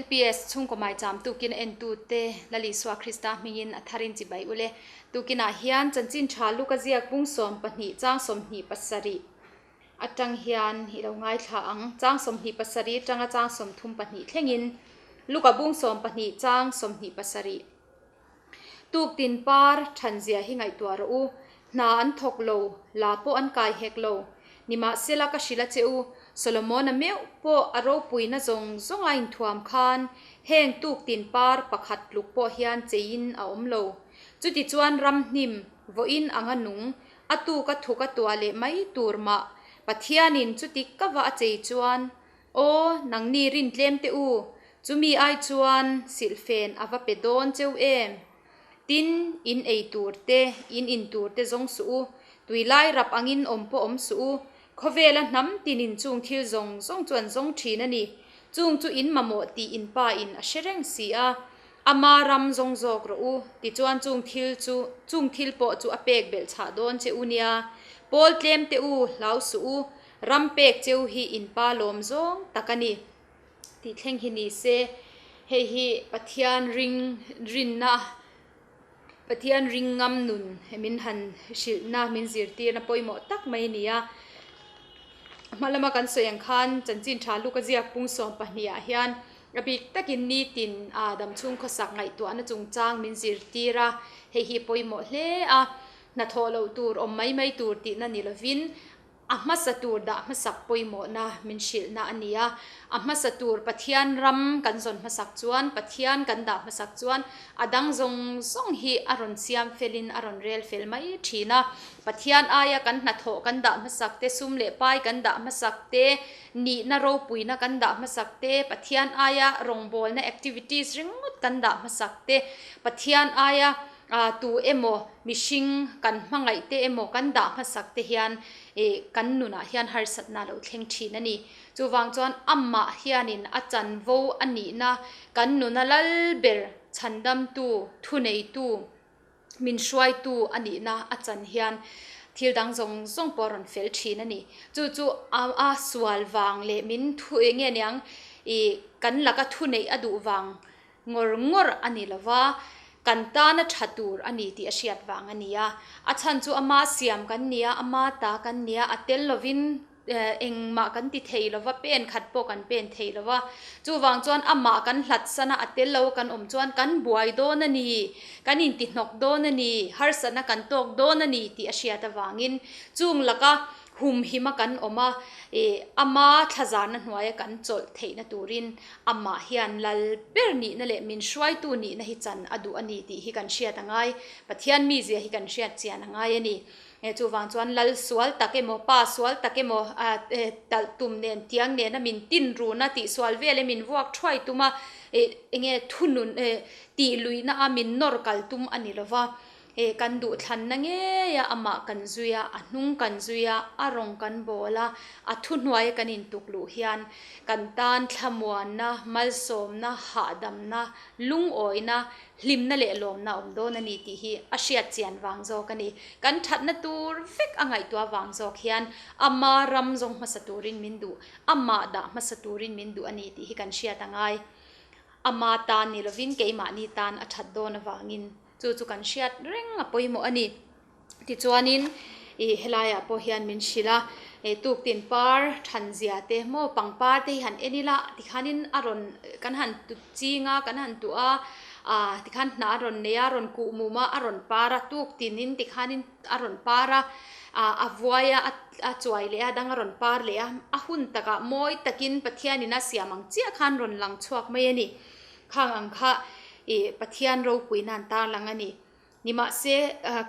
LPS chhungkaw maicham tukin a entute Lal Isua Krista hmingin a tharin chibai ule. Tukinah hian chanchin tha Luka ziak bung 12 chang 27 atang hian i lo ngaithla ang. Chang 27 atanga chang 32 thlengin Luka bung 12 chang 27. Tuktin par thanzia hi ngaihtuah rawh u. Hna an thawk lo, la pawh an kai hek lo. Nimahsela ka hrilh a che u, Solomona meuh pawh a ropuina zawng zawng a inthuam khan heng tuktin par pakhat tluk pawh hian cheiin a awm lo. Chutichuan ramhnim, vawiin anga nung, a tuka thuk a tuah leh mai tur mah Pathianin chuti ka va a chei chuan Aw, nangni rin tlem teh u, chumi ai chuan silhfen a va pe dawn cheu em? Tin, in ei tur te, in in tur te zawng suh u, tui lai rap angin awm pawh awm suh u, khawvela hnam tinin chung thil zawng zawng chu an zawng thin a ni. Chung chu in mamawh tih in pa in a hre reng si a, ama ram zawng zawk rawh u, tichuan chung thil chu, chung thil pawh chu a pek belh chhah dawn che u nia. Pawl tlem teh u, hlau suh u, Ram pek cheu hi in pa lawm zawng tak a ni tih thleng hi ni se, hei hi Pathian ring rinna, Pathian ring ngam nun min han hrilhna, min zirtirna pawimawh tak mai a ni a. Hma lama kan sawi ang khan chanchin tha luk a ziak pung 12 ah hian a bik takin nitin a damchhung khawsak ngaihtuahna chungchang min zirtir a, hei hi pawimawh hle a, hnathawh loh tur awm mai mai tur tihna ni lovin A hmasa tur dah hmasak pawimawhna min hrilhna a ni a. A hmasa tur Pathian ram kan zawn hmasak chuan, Pathian kan dah hmasak chuan a dang zawng zawng hi a rawn siam felin a rawn rel fel mai thin a. Pathian aia kan hnathawh kan dah hmasak te, sum leh pai kan dah hmasak te, nihna ropuina kan dah hmasak te, Pathian aia rawngbawlna activities ringawt kan dah hmasak te, Pathian aia A tu emaw mihring kan hmangaih te emaw kan dah hmasak te hian ih kan nunah hian harsatna a lo thleng thin a ni. Chuvang chuan amah hianin a chanvo a nihna kan nuna lal ber chhandamtu, thuneitu, min hruaitu a nihna a chan hian thil dang zawng zawng pawh a rawn fel thin a ni. Chu chu a sual vang leh min thu eng nge niang ih kan laka thuneih a duh vang Ngawr ngawr a ni lo va, kan tana tha tur a ni tih a hriat vang a ni a. A chhan chu ama siam kan ni a, ama ta kan ni a, a tel lovin engmah kan ti thei lo va, pen khat pawh kan pen thei lo va. Chuvang chuan amah kan hlat san a, a tel lo kan awm chuan kan buai dawn a ni, kan intihnawk dawn a ni, harsatna kan tawk dawn a ni tih a hriat avangin chung laka Humhim a kan awm a, ih ama thlazarna hnuaia kan chawlh theihna turin amah hian lal ber nihna leh min hruaitu nihna hi chan a duh a ni tih hi kan hriat a ngai. Pathian mizia hi kan hriat chian a ngai a ni. Chuvang chuan lal sual tak emaw, pa sual tak emaw, talh tum nen tiang nena min tin runa tih sual vel e min vuak thuai tum a, enge thunun tih luihna a min nawr kal tum a ni lova. He kan duhthlanna ngeia amah kan zui a, a hnung kan zui a, a rawng kan bawl a, a thuhnuaia kan intuk luh hian kan tan thlamuanna, malsawmna, hahdamna, lungawina, hlimna leh lawmna a awm dawn a ni tih hi a hriat chian vang zawk a ni. Kan thatna tur vek a ngaihtuah vang zawk hian ama ram zawng hmasa turin min duh, amah dah hmasa turin min duh a ni tih hi kan hriat a ngai. Ama tan ni lovin keimahni tan a that dawn avangin. Chu chu kan hriat reng a pawimawh a ni. Tichuanin ih helaiah pawh hian min hrilh a, ih tuktin par than zia te maw pangpar te hi han en ila tikhanin a rawn kan han tut ching a kan han tuah a, ah tikhan hnah a rawn nei a a rawn kuh mum a a rawn par a tuktinin tikhanin a rawn par a, ah a vuai a a chuai leh a dang a rawn par leh a, a hun takah mawi takin Pathianin a siam ang chiah khan rawn lang chhuak mai a ni. Khang ang kha i Pathian ropui nan tarlang a ni. Nimahse,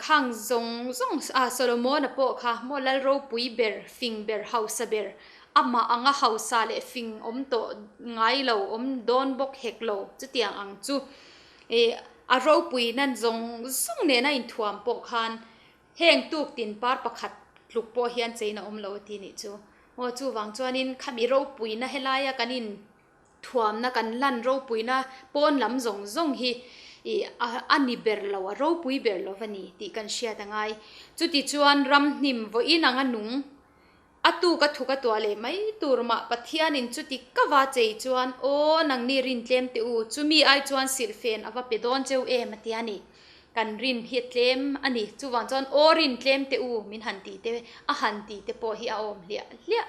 khang zawng zawng a Solomona pawh kha maw lal ropui ber, fing ber, hausa ber, amah anga hausa leh fing awm tawh ngai lo, awm dawn bawk hek lo, chutiang ang chu i a ropui nan zawng zawng nena inthuam pawh khan heng tuk tin par pakhat tluk pawh hian chein a awm lo a ti nih chu. Maw chuvang chuanin khami ropuina helaia kan in Thuamna kan lan ropuina pawn lam zawng zawng hi ih a ni ber lo, a ropui ber lo va ni tih kan hriat a ngai. Chutichuan ramhnim vawiin anga nung A tuk a thuk a tuah leh mai tur mah Pathianin chuti ka va chei chuan, Aw, nangni rin tlem teh u, chumi ai chuan silhfen a va pe dawn cheu em a ti a ni. Kan rin hi a tlem a ni. Chuvang chuan aw rin tlem teh u min han tih te, a han tih te pawh hi a awm hliah hliah.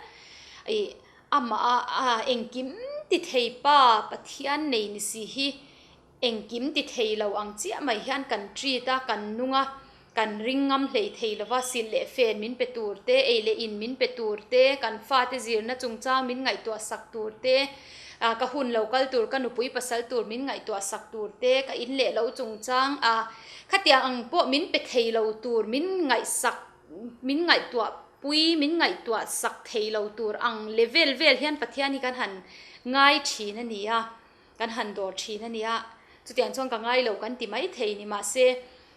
Ih, amah a engkim ti thei pa Pathian nei ni si hi Engkim ti thei lo ang chiah mai hian kan treat a, kan nung a, kan ring ngam hlei thei lo va, silh leh fen min pe tur te, ei leh in min pe tur te, kan fate zirna chungchang min ngaihtuah sak tur te, ka hun lo kal tur, ka nupui pasal tur min ngaihtuah sak tur te, ka in leh lo chungchang a, khatiang ang pawh min pe thei lo tur, min ngaihsak, min ngaihtuah pui, min ngaihtuah sak thei lo tur ang level vel hian Pathian hi kan han ngai thin a ni a. Kan han dawr thin a nia, chutiang chuan ka ngai lo kan ti mai thei ni mahse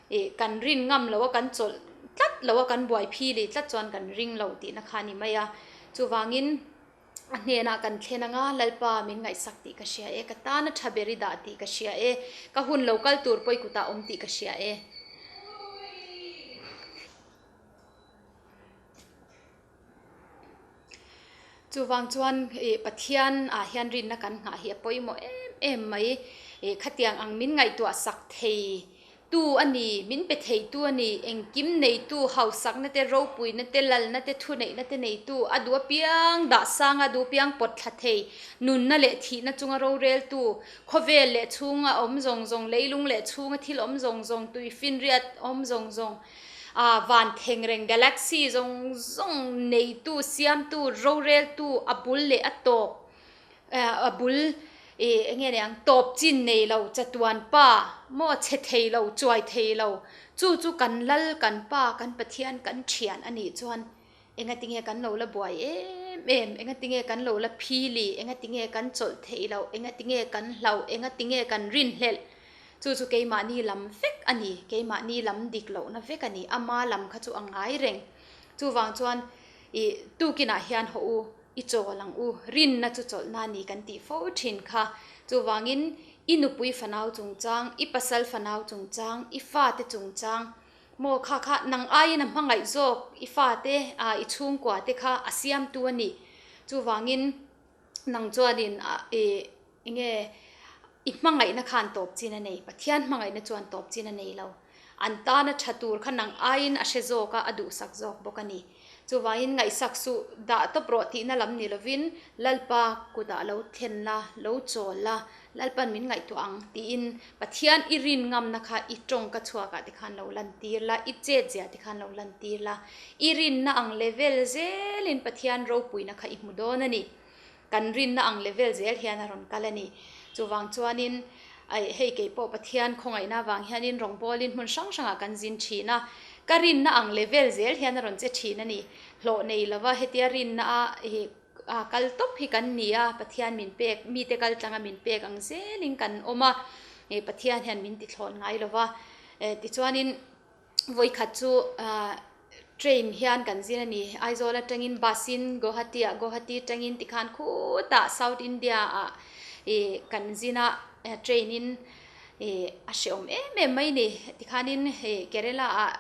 ih kan rin ngam lo a, kan chawlh tlat lo a, kan buai phi leh tlat chuan kan ring lo tihna kha a ni mai a. Chuvangin a hnenah kan thlen anga Lalpa min ngaihsak tih ka hria e, ka tana tha ber i dah tih ka hria e, ka hun lo kal tur pawi kutah awm tih ka hria e. Chuvang chuan ih Pathian ah hian rinna kan nghah hi a pawimawh em em mai. Ih khatiang ang min ngaihtuah sak thei tu a ni, min pe thei tu a ni, engkim neitu, hausakna te, ropuina te, lalna te, thuneihna te neitu, a duh apiang dah sang a, duh apiang pawt thla thei, nunna leh thihna chunga roreltu, khawvel leh chhunga awm zawng zawng, leilung leh chhunga thil awm zawng zawng, tuifinriat awm zawng zawng, A van theng reng galaxy zawng zawng neitu, siamtu, roreltu, a bul leh a tawp, a bul ih eng nge niang tawp chin nei lo chatuan pa maw chhe thei lo, chuai thei lo, chu chu kan lal, kan pa, kan Pathian, kan thian a nih chuan engatinge kan lo la buai em em, engatinge kan lo la phili, engatinge kan chawlh theih loh, engatinge kan hlauh, engatinge kan rinhlelh. Chu chu keimahni lam vek a ni, keimahni lam dik lohna vek a ni, ama lam kha chu a ngai reng. Chuvang chuan ih tukinah hian haw u, i chawl ang u, rinna chu chawlhna a ni kan tih fo thin kha. Chuvangin i nupui fanau chungchang, i pasal fanau chungchang, i fate chungchang, maw kha kha nang aiin a hmangaih zawk i fate, i chhungkua te kha a siamtu a ni. Chuvangin nang chuanin ih Enge i hmangaihna khan tawp chin a nei? Pathian hmangaihna chuan tawp chin a nei lo. An tana tha tur kha nang aiin a hre zawk a, a duhsak zawk bawk a ni. Chuvangin ngaihsak suh, dah tawp rawh tihna lam ni lovin Lalpa kutah lo thlen la, lo chawl la, Lalpan min ngaihtuah ang tiin Pathian i rin ngamna kha i tawngka chhuakah te khan lo lantir la, i chetzia te khan lo lantir la, i rinna ang level zelin Pathian ropuina kha i hmu dawn a ni. Kan rinna ang level zel hian a rawn kal a ni. Chuvang chuanin aih hei kei pawh Pathian khawngaihna avang hianin rawngbawlin hmun hrang hrangah kan zin thin a, ka rinna ang level zel hian a rawn che thin a ni. Hlawh nei lova hetia rinna a ih a kal tawp hi kan ni a, Pathian min pek, mite kal tlanga min pek ang zelin kan awm a, ih Pathian hian min tithlawn ngai lova. Tichuanin. Vawikhat chu train hian kan zin a ni. Aizawl atangin bus in Guwahati ah Guwahati atangin tikhan khutah South India ah ih kan zin a train in ih a hrehawm em em mai a ni. Tikhanin ih Kerala ah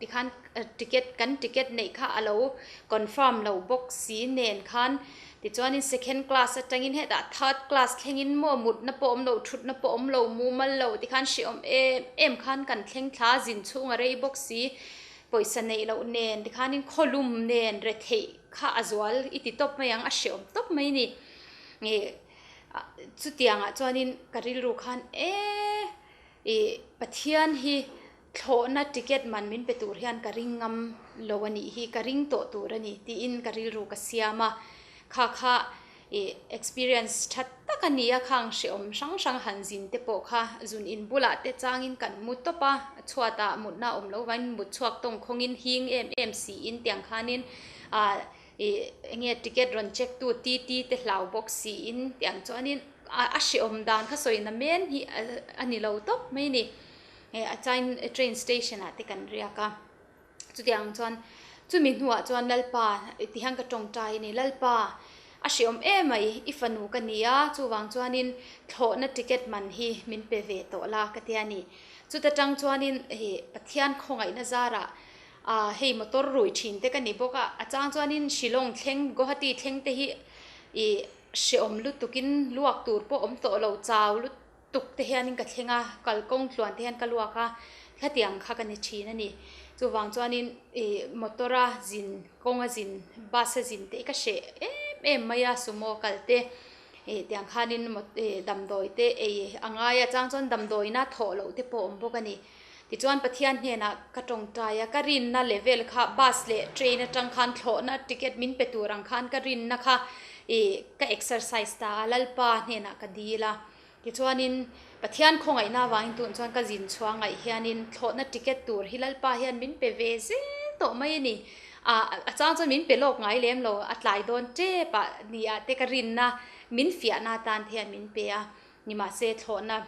tikhan ticket kan ticket neih kha a lo confirm lo bawk si nen khan Tichuanin second class atangin hetah third class thlengin maw mutna pawh awm lo, thutna pawh awm lo, mumal lo tikhan hrehawm em em khan kan thleng thla zin chhung a rei bawk si. Pawisa neih loh nen tikhanin khawlum nen retheih kha a zual i ti tawp mai ang, a hrehawm tawp mai ni. Ih chutiangah chuanin ka rilru khan e ih Pathian hi Thlawhna ticket man min pe tur hian ka ring ngam lo a nih hi, ka ring tawh tur a ni tiin ka rilru ka siam a. Kha kha ih experience tha tak a ni a, khang hrehawm hrang hrang han zin te pawh kha zun in bulah te changin kan mu tawp a, chhuatah mutna awm lo vain mut chhuak tawng khawngin hing em em siin tiang khanin ah ih eng nge ticket rawn check tu TT te hlau bawk siin tiang chuanin a hrehawm dan kha sawina men hi a ni lo tawp mai a ni. Hei a chain train station ah te kan riak a, chutiang chuan chumi hnuah chuan Lalpa ti hian ka tawngtai a ni, Lalpa a hreawm em mai i fanu ka ni a, chuvang chuanin thlawhna ticket man hi min pe ve tawh la ka ti a ni. Chuta tang chuanin hei Pathian khawngaihna zarah. Ahh hei motor rui thin te ka ni bawk a, a chang chuanin Shillong thleng Guwahati thleng te hi ih hrehawm lutukin luak tur pawh awm tawh lo chau lutuk te hianin ka thleng a, kalkawng tluan te hian ka luak a, hetiang kha ka ni thin a ni. Chuvang chuanin ih motor a zin kawng a zin bus a zin te hi ka hreh em em mai a sumo kal te ih tiang khanin damdawi te ei a ngai a chang chuan damdawiina thawh loh te pawh a awm bawk a ni. Tichuan Pathian hnenah ka tawngtai a, ka rinna level kha bus leh train atang khan thlawhna ticket min pe tur ang khan ka rinna kha ih ka exercise ta a, Lalpa hnenah ka dil a. Tichuanin Pathian khawngaihna avangin tun chuan ka zin chhuah ngaih hianin thlawhna ticket tur hi Lalpa hian min pe ve zel tawh mai a ni. Ah a chang chuan min pe lawk ngai lem lo, a tlai dawn tep ah ni ah te ka rinna min fiahna atan te hian min pe a, nimahse thlawhna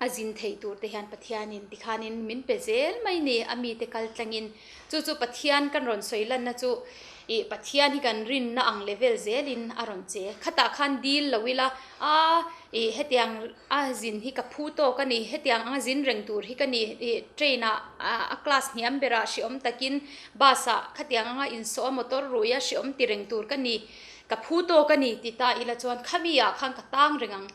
A zin thei tur te hian Pathianin tikhanin min pe zel mai ni, a mite kal tlangin. Chu chu Pathian kan rawn sawi lanna chu ih Pathian hi kan rinna ang level zelin a rawn che. Khatah khan dil lo ila, a ih hetiang a zin hi ka phu tawk a ni, hetiang anga zin reng tur hi ka ni, ih train ah a class hniam berah hreawm takin bus ah khatiang anga insawh a motor rui a hreawm ti reng tur ka ni, ka phu tawk a ni ti ta ila chuan khami ah khan ka tang reng ang.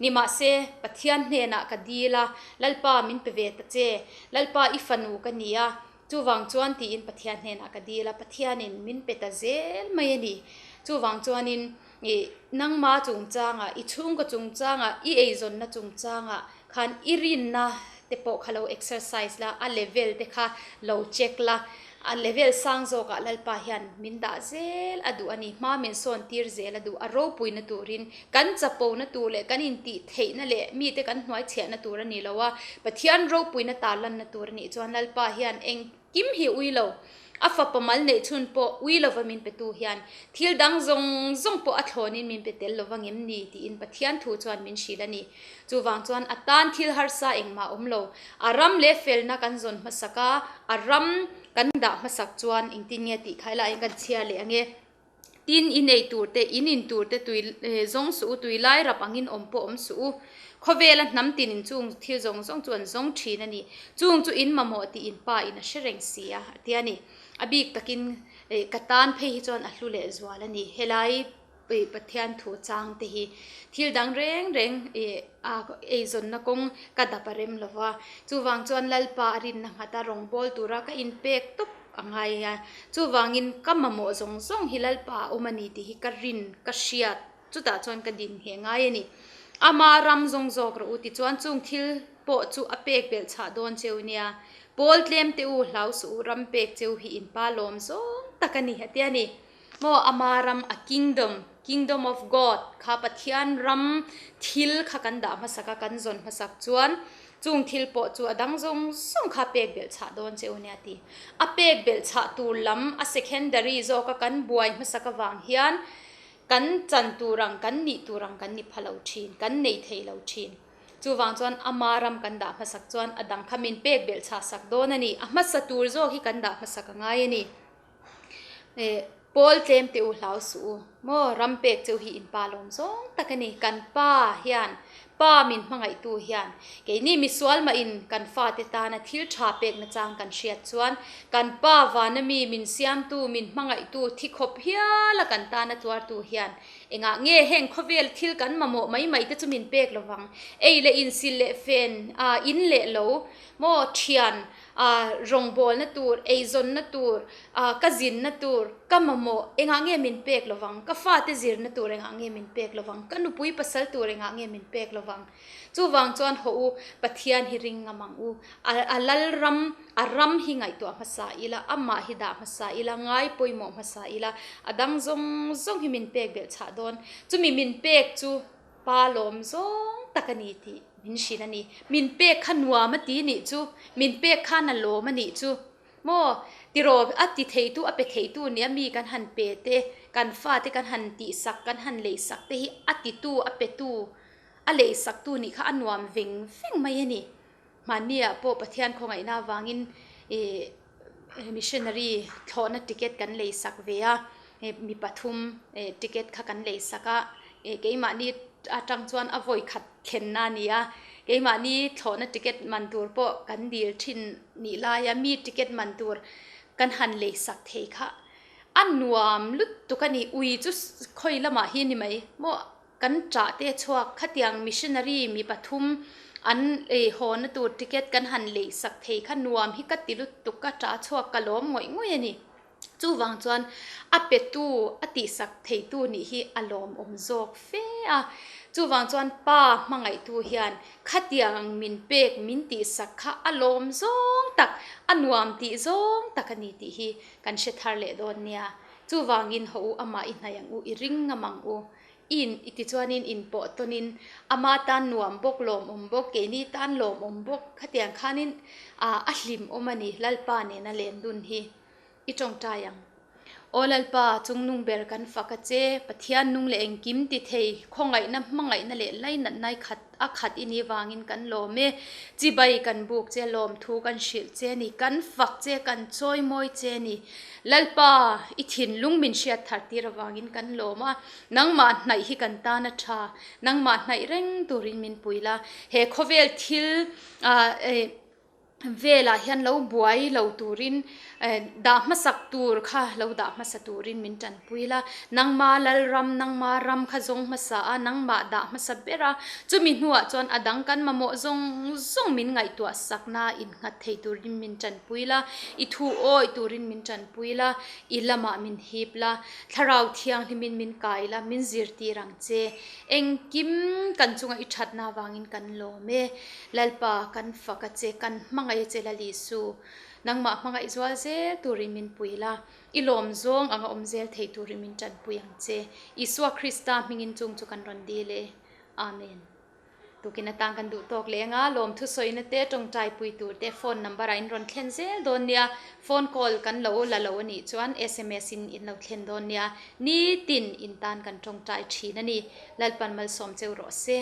Nimahse, Pathian hnenah ka dil a, Lalpa min pe ve ta che, Lalpa i fanu ka ni a, chuvang chuan tiin Pathian hnenah ka dil a, Pathianin min pe ta zel mai a ni. Chuvang chuanin i nangma chungchangah, i chhungkaw chungchangah, i eizawnna chungchangah khan i rinna te pawh kha lo exercise la, a level te kha lo check la, A level sang zawkah Lalpa hian min dah zel a duh a ni, hma min sawn tir zel a duh, a ropuina turin kan chapona tur leh kan intih theihna leh mite kan hnuaichhiahna tur a ni lo a, Pathian ropuina ta lanna tur a nih chuan Lalpa hian engkim hi ui lo, a fapa mal neih chhun pawh ui lova min petu hian thil dang zawng zawng pawh a thlawnin min pe tel lova ngem ni tiin Pathian thu chuan min hrilh a ni. Chuvang chuan a tan thil harsa engmah awm lo. A ram leh felna kan zawn hmasak a, a ram kan dah hmasak chuan engtin nge tih kha helaiah hian kan chhiar leh ang e. Tin, i nei tur te, in in tur te tui zawng suh u, tui lai rap angin awm pawh awm suh u. Khawvela hnam tinin chung thil zawng zawng chu an zawng thin a ni. Chung chu in mamawh tih in pa in a hre reng si a, a ti a ni. A bik takin ka tan phei hi chuan a hlu leh zual a ni. Helai. Ih Pathian thu chang te hi thil dang reng reng ih a eizawnna kawng ka dap a rem lova, chuvang chuan Lalpa a rinna nghat a rawngbâwl tura ka inpek tawp a ngai a, chuvangin ka mamawh zawng zawng hi Lalpa a awm a ni tih hi ka rin ka hriat chutah chuan ka din ngheh ngai a ni. Ama ram zawng zawk rawh u tichuan chung thil pawh chu a pek belh chhah dawn cheu nia, Pawl tlem te u hlau suh u ram pek cheu hi inpa lawm zawng tak a ni a ti a ni. Maw ama ram a kingdom, kingdom of God, kha Pathian ram thil kha kan dah hmasak a, kan zawn hmasak chuan chung thil pawh chu a dang zawng zawng kha pek belh chhah dawn che u nia ti. A pek belh chhah tur lam a secondary zawk a kan buai hmasak avang hian kan chan tur ang, kan nih tur ang kan ni pha lo thin, kan nei thei lo thin. Chuvang chuan ama ram kan dah hmasak chuan a dang kha min pek belh chhah sak dawn a ni. A hmasa tur zawk hi kan dah hmasak a ngai a ni. Eh, Paul tlem teh u hlau suh u. Maw, ram pek cheu hi in pa lawm zawng tak a ni. Kan pa hian, pa min hmangaihtu hian, keini misual mah in kan fate tana thil tha pek nachang kan hriat chuan, kan pa vana mi min siamtu, min hmangaihtu thi khawp hial a kan tana tuartu hian, engah nge heng khawvel thil kan mamawh mai mai te chu min pek lovang. Ei leh insil leh fen, ah, in leh lo, maw, thian, A rawngbawlna tur, eizawnna tur, a ka zinna tur, ka mamawh engah nge min pek lovang, ka fate zirna tur engah nge min pek lovang, ka nupui pasal tur engah nge min pek lovang. Chuvang chuan haw u, Pathian hi ring ngam ang u. A a lal ram, a ram hi ngaihtuah hmasa ila, amah hi dah hmasa ila, ngai pawimawh hmasa ila, a dang zawng zawng hi min pek belh chhah dawn. Chumi min pek chu Pa lawm zawng tak a ni tih min hrilh a ni. Min pek kha nuam a ti nih chu, min pek khan a lawm a nih chu. Maw, tiraw a ti theitu, a pe theitu nia mi kan han pe te, kan fate kan han tihsak, kan han leisak te hi a titu, a petu, a leisaktu nih kha a nuam veng veng mai a ni. Hmanniah pawh Pathian khawngaihna avangin ih missionary thlawhna ticket kan leisak ve a, mi pathum ticket kha kan leisak a, keimahni atang chuan a vawi khat thlenna a ni a, keimahni thlawhna ticket man tur pawh kan dil thin nih laia mi ticket man tur. kan han leisak thei kha a nuam lutuk a ni. Ui chu khawi lamah hi ni mai maw kan ṭah te chhuak khatiang missionary mi pathum an ei hawna tur ticket kan han leisak thei kha nuam hi ka ti lutuk ka ṭah chhuak ka lawm ngawih ngawih a ni. Chuvang chuan a petu, a tihsak theitu nih hi a lawmawm zawk fe a. Chuvang chuan Pa hmangaihtu hian khatiang min pek, min tihsak kha a lawm zawng tak, a nuam tih zawng tak a ni tih hi kan hre thar leh dawn nia. Chuvangin haw u, amah i hnaih ang u, i ring ngam ang u. In i ti chuanin in pawh tawnin ama tan nuam bawk, lawmawm bawk, keini tan lawmawm bawk khatiang khanin a hlimawm a ni Lalpa nena lendun hi. I tawngtai ang. Aw Lalpa, chungnung ber kan fak a che, Pathian nung leh engkim ti thei, khawngaihna, hmangaihna leh lainatnai khat a khat i nih vangin kan lawm e. Chibai kan buk che, lawmthu kan hrilh che ni, kan fak che, kan chawimawi che ni. Lalpa, i thinlung min hriat thar tir avangin kan lawm a, nangmah hnaih hi kan tan a tha, nangmah hnaih reng turin min pui la, he khawvel thil ah Velah hian lo buai lo turin dah hmasak tur kha lo dah hmasa turin min tanpui la. Nangma Lalram, nangma ram kha zawng hmasa a, nangmah dah hmasa ber a. Chumi hnuah chuan a dang kan mamawh zawng zawng min ngaihtuah sakna innghat thei turin min tanpui la, i thu awi turin min tanpui la, i lamah min hip la, Thlarau Thianghlimin min kai la, min zirtir ang che. Engkim kan chunga i thatna avangin kan lawm e. Lalpa, kan fak a che, kan hmangaih a che Lal Isu. Nangmah hmangaih zual zel turin min pui la, i lawm zawng anga awm zel thei turin min tanpui ang che. Isua Krista hmingin chung chu kan rawn dil e. Amen. Tukin atang kan duh tawk leh anga lawm thusawina te, tawngtai pui tur te phone number ah in rawn thlen zel dawn nia. Phone call kan lo la lo a nih chuan sms in in lo thlen dawn nia. Nitin in tan kan tawngtai thin a ni. Lalpan malsawm cheu rawh se.